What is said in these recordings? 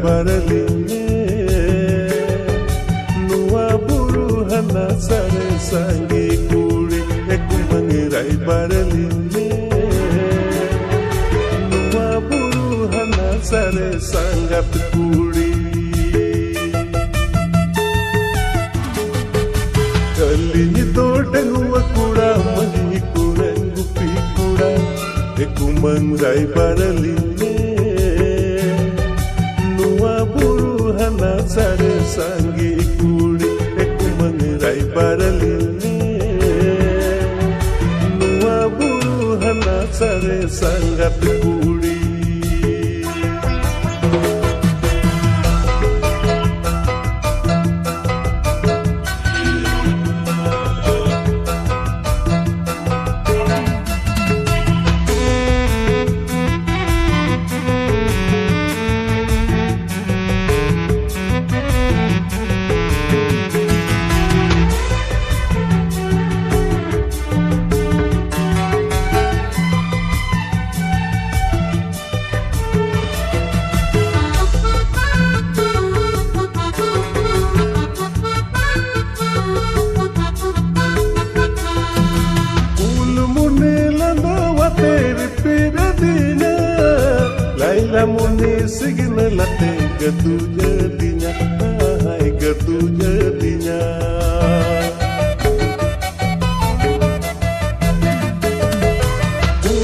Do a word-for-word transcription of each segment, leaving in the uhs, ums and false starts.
ᱵᱟᱨᱟᱞᱤ ᱢᱮ᱾ ᱱᱚᱣᱟ ᱵᱩᱨᱩ ᱦᱟᱱᱟ ᱥᱟᱨᱮ ᱥᱟᱸᱜᱮ ᱠᱩᱲᱤ, ᱮ ᱠᱩᱢᱟᱹᱝ ᱨᱟᱭᱵᱟᱨᱟᱞᱤ ᱢᱮ᱾ ᱱᱚᱣᱟ ᱵᱩᱨᱩ ᱦᱟᱱᱟ ᱥᱟᱨᱮ ᱥᱟᱸᱜᱟᱛ ᱠᱩᱲᱤ᱾ ᱟᱹᱞᱤᱧ ᱫᱚ ᱰᱟᱺᱜᱩᱣᱟᱹ ᱠᱚᱲᱟ, ᱢᱟᱹᱞᱤ ᱠᱚᱲᱟ, ᱜᱩᱯᱤ ᱠᱚᱲᱟ, ᱮ ᱠᱩᱢᱟᱹᱝ ᱨᱟᱭᱵᱟᱨᱟᱞᱤ ᱢᱮ᱾ ᱱᱚᱣᱟ ᱵᱩᱨᱩ ᱦᱟᱱᱟ ᱥᱟᱨᱮ ᱥᱟᱸᱜᱮ ᱠᱩᱲᱤ, ᱮ ᱠᱩᱢᱟᱹᱝ ᱨᱟᱭᱵᱟᱨᱟᱞᱤ ᱢᱮ᱾ ᱱᱚᱣᱟ ᱵᱩᱨᱩ ᱦᱟᱱᱟ ᱥᱟᱨᱮ ᱥᱟᱸᱜᱟᱛ ᱠᱩᱲᱤ᱾ ᱩᱞ ᱢᱩᱱᱤ ᱞᱟᱸᱫᱟᱣᱟᱛᱮ ᱨᱤᱯᱤᱫ ᱟᱹᱫᱤᱧᱟ, ᱞᱟᱭᱞᱟ ᱢᱩᱱᱤ ᱥᱤᱜᱤᱞ ᱞᱟᱛᱮ ᱜᱟᱹᱫᱩᱡ ᱟᱹᱫᱤᱧᱟ, ᱦᱟᱭ ᱜᱟᱹᱫᱩᱡ ᱟᱹᱫᱤᱧᱟ᱾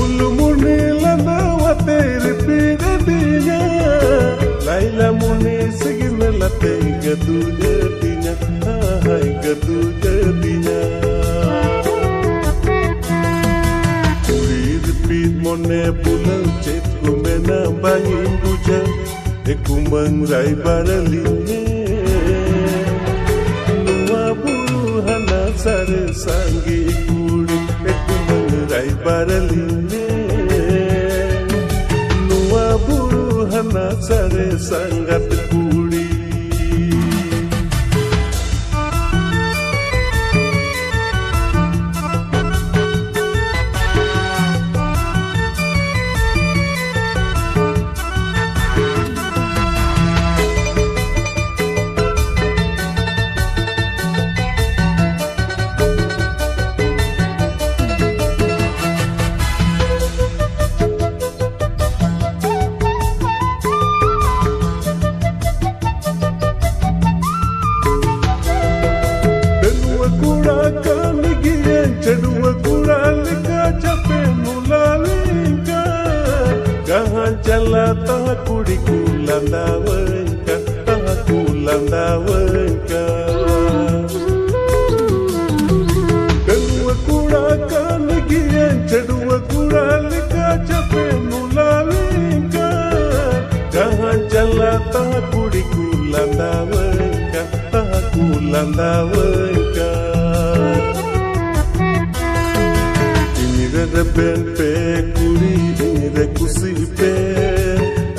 ᱩᱞ ᱢᱩᱱᱤ ᱞᱟᱸᱫᱟᱣᱟᱛᱮ ᱨᱤᱯᱤᱫ ᱟᱹᱫᱤᱧᱟ, ᱞᱟᱭᱞᱟ ᱢᱩᱱᱤ ᱥᱤᱜᱤᱞ ᱞᱟᱛᱮ ᱜᱟᱹᱫᱩᱡ ᱟᱹᱫᱤᱧᱟ, ᱦᱟᱭ ᱜᱟᱹᱫᱩᱡ ᱟᱹᱫᱤᱧᱟ᱾ ᱠᱩᱲᱤ ᱨᱤᱯᱤᱫ ᱢᱚᱱᱮ ᱵᱩᱞᱟᱹᱣ ᱪᱮᱫ ᱠᱚ ᱢᱮᱱᱟ ᱵᱟᱝ ᱤᱧ ᱵᱩᱡᱷᱟᱹᱣ, ᱮ ᱠᱩᱢᱟᱹᱝ ᱨᱟᱭᱵᱟᱨᱟᱞᱤ ᱢᱮ᱾ ᱱᱚᱣᱟ ᱵᱩᱨᱩ ᱦᱟᱱᱟ ᱥᱟᱨᱮ ᱥᱟᱸᱜᱮ ᱠᱩᱲᱤ, ᱮ ᱠᱩᱢᱟᱹᱝ ᱨᱟᱭᱵᱟᱨᱟᱞᱤ ᱢᱮ᱾ ᱱᱚᱣᱟ ᱵᱩᱨᱩ ᱦᱟᱱᱟ ᱥᱟᱨᱮ ᱥᱟᱸᱜᱟᱛ ᱠᱩᱲᱤ᱾ ᱛᱟᱣᱟᱹᱧ ᱠᱟᱱ᱾ ᱤᱧ ᱨᱮ ᱨᱮᱵᱮᱱ ᱯᱮ ᱠᱩᱲᱤ, ᱤᱧ ᱨᱮ ᱠᱩᱥᱤ ᱯᱮ᱾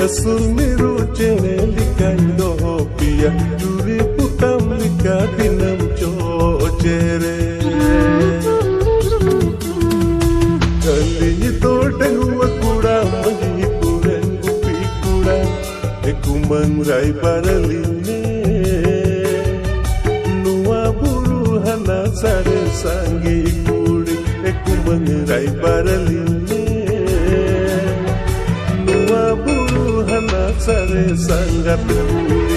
ᱟᱹᱥᱩᱞ ᱢᱤᱨᱩ ᱪᱮᱬᱮ ᱞᱮᱠᱟᱧ ᱫᱚᱦᱚ ᱯᱮᱭᱟ, ᱪᱩᱨᱤ ᱯᱚᱛᱟᱢ ᱞᱮᱠᱟ ᱫᱤᱱᱟᱹᱢ ᱪᱚ ᱪᱮᱨᱮ᱾ ᱟᱹᱞᱤᱧ ᱫᱚ ᱰᱟᱺᱜᱩᱣᱟᱹ ᱠᱚᱲᱟ, ᱢᱟᱹᱡᱷᱤ ᱠᱚᱨᱮᱱ ᱜᱩᱯᱤ ᱠᱚᱲᱟ, ᱮ ᱠᱩᱢᱟᱹᱝ ᱨᱟᱭᱵᱟᱨ ᱟᱹᱞᱤᱧ ᱢᱮ᱾ ᱱᱚᱣᱟ ᱵᱩᱨᱩ ᱦᱟᱱᱟ ᱥᱟᱨᱮ ᱥᱟᱸᱜᱮ ᱠᱩᱲᱤ, ᱮ ᱠᱩᱢᱟᱹᱝ ᱨᱟᱭᱵᱟᱨ ᱟᱹᱞᱤᱧ ᱢᱮ᱾ ᱱᱚᱣᱟ ᱵᱩᱨᱩ ᱦᱟᱱᱟ ᱥᱟᱨᱮ ᱥᱟᱸᱜᱟᱛ ᱠᱩᱲᱤ᱾